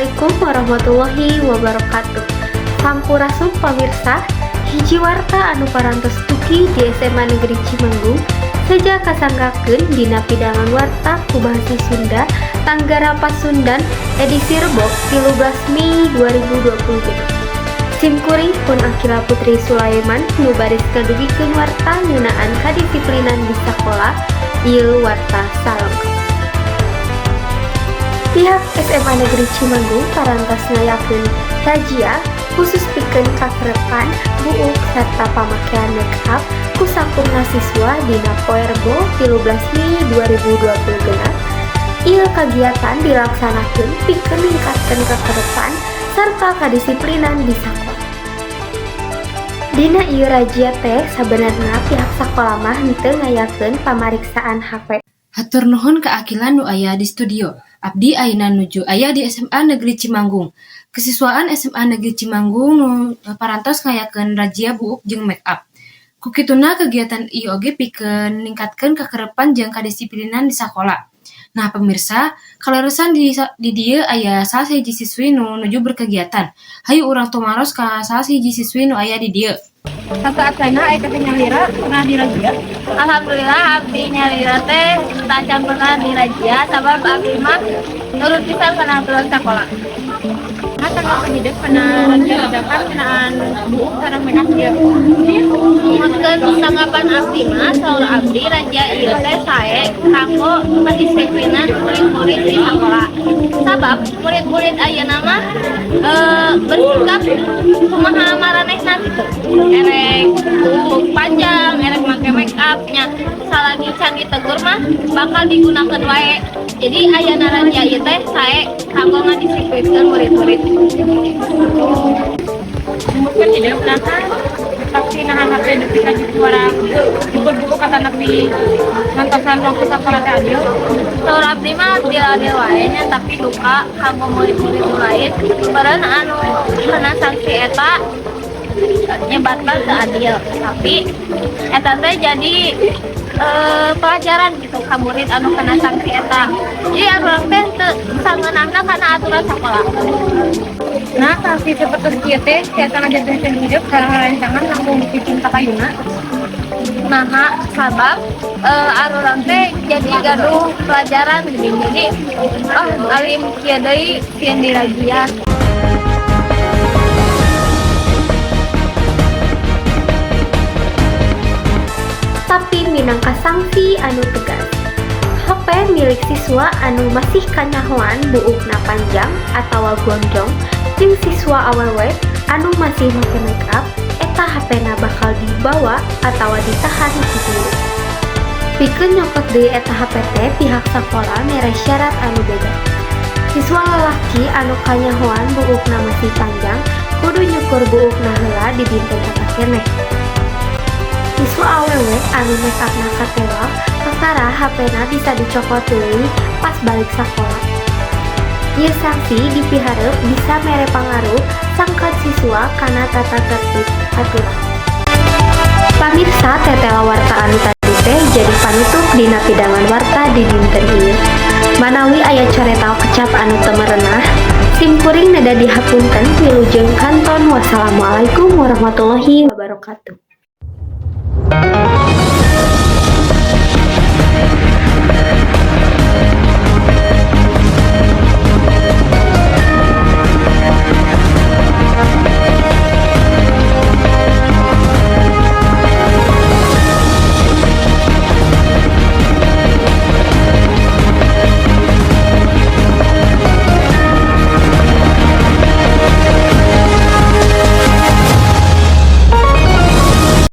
Assalamualaikum warahmatullahi wabarakatuh. Sampurasun, pamirsa. Hiji warta anu parantos dugi di SMA Negeri Cimanggung seja kasanggakeun dina pidangan warta ku bahasa Sunda Tanggara Pasundan edisi Rebo 13 Mei 2020. Sim kuring pun Akila Putri Sulaiman nu baris ngadugikeun warta ngeunaan kadisiplinan di sakola. Ieu warta salengkap. Pihak SMA Negeri Cimanggung parantos ngayakeun razia khusus pikeun kakerepan buuk serta pamakean make up ku sakumna siswa dina poe Rebo 13 Mei 2020 genep. Ieu kagiatan dilaksanakeun pikeun ningkatkeun kakerepan serta kadisiplinan di sakola. Dina ieu razia teh sabenerna pihak sakola mah henteu ngayakeun pamariksaan HP. Hatur nuhun ka Akila nu aya di studio. Abdi ayeuna nuju aya di SMA Negeri Cimanggung. Kesiswaan SMA Negeri Cimanggung nu parantos ngayakeun razia buuk jeung make up. Ku kituna kegiatan ieu oge pikeun ningkatkeun kakerepan jeung kadisiplinan di sakola. Nah, pemirsa, kaleresan di dieu aya salah sahiji siswi nu nuju berkegiatan. Hayu urang tumaros ka salah sahiji siswi nu aya di dieu. Sateuacanna aya teteh nyalira pernah dirazia? Alhamdulillah, abdi nyalira teh tacan pernah dirazia, sabab abdi mah nurut pisan kana aturan sakola. Nah, tanggapan hidep kana razia dadakan ngeunaan buuk sareng make up ieu? Mungkin tanggapan abdi mah, saur abdi razia ieu teh sae kanggo kedisiplinan murid-murid di sakola. Sabab murid-murid ayeuna mah bersikap kumaha maranehna gitu. Erek buuk panjang, erek make make up nya, salagi can ditegur mah bakal digunakan wae. Jadi ayana razia ieu teh sae kanggo ngadisiplinkeun murid-murid. Mungkin hidep nah pasti nahan HP nepi ka juara jemput buku katanapi ngantosan waktu sakola teh adil? Saur abdi mah adil-adil wae nya, tapi duka kanggo murid-murid nu lain. Meureun anu kena sanksi eta nyebatna teu adil, tapi eta teh jadi pelajaran gitu ka murid anu kena sanksi eta. Jadi urang teh teu sangeunahna kana aturan sakola. Nah, sanksi seperti kieu teh tiasa ngajatuhkeun hidup sareng rerencangan langkung pikeun ka payuna. Nah, sabab arurang teh jadi gaduh pelajaran geuning. Jadi oh, alim kieu deui sieun dirazia. Tapi minangka sanksi anu tegas. HP milik siswa anu masih kanyahoan buukna panjang atawa gondrong jeung siswa awewe anu masih make make up, eta HP-na bakal dibawa atawa ditahan ku guru. Pikeun nyokot deui eta HP teh, pihak sakola mere syarat anu beda. Siswa lalaki anu kanyahoan buukna masih panjang kudu nyukur buukna heula di dinten eta keneh. Siswa awewe anu make upna katewak, kakara HP-na bisa dicokot deui pas balik sakola. Ieu sanksi dipihareup bisa mere pangaruh sangkan siswa kana tata tertib aturan. Pamirsa, tetela warta anu tadi teh jadi panutup dina pidangan warta di dinten ieu. Manawi aya coretan kecap anu teu merenah, sim kuring neda dihapunten. Wilujeng kanton, wassalamualaikum warahmatullahi wabarakatuh.